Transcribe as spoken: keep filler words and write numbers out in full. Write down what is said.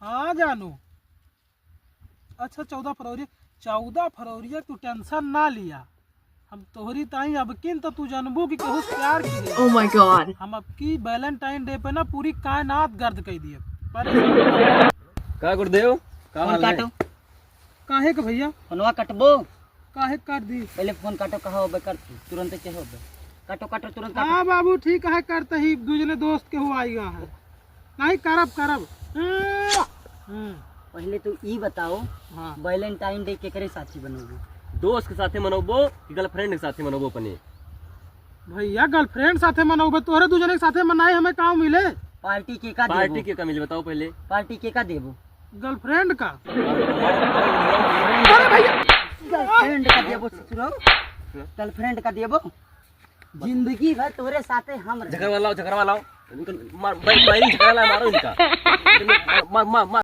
हाँ जानू, अच्छा चौदह फरवरी, चौदह फरवरी तू tension ना लिया, हम तोहरी ताई अबकिन तो तू जानबू कि केहू से प्यार की है। Oh my God। हम अबकी Valentine Day पे ना पूरी कायनात गर्द कर दिए। परेशान का गुरुदेव, का फोन हाल है? काटो। काहे के भैया? फोनवा कटबो। काहे काट दी? पहले फोन काटो, कहाँ होबे कर तू, तुरंत के होबे। काटो, काटो, तुरंत काटो। हाँ बाबू, ठीक है, करते ही दूजने दोस्त के हुआ आएगा है। नहीं, करब, करब। हम्म। पहले तू ई बताओ, हाँ। Valentine Day केकरे साथी मनोबो? दोस्त के साथे मनोबो कि girlfriend के साथे मनोबो अपने? भैया, girlfriend साथे मनोबे, तोहरे दूजने के साथे मनाए, हमें का मिले? पार्टी के का पार्टी देबो? के का मिले, बताओ पहले। पार्टी के का देबो? Girlfriend का। अरे भैया। Girlfriend का देबो ससुरो? Girlfriend का देबो? जिंदगी भर तोरे साथे हम रहे। झगड़ा लाओ, झगड़ा लाओ। इनका मार, भाई, भाई, झगड़ा लाओ, मारो इनका। मार, मार, मार, मार।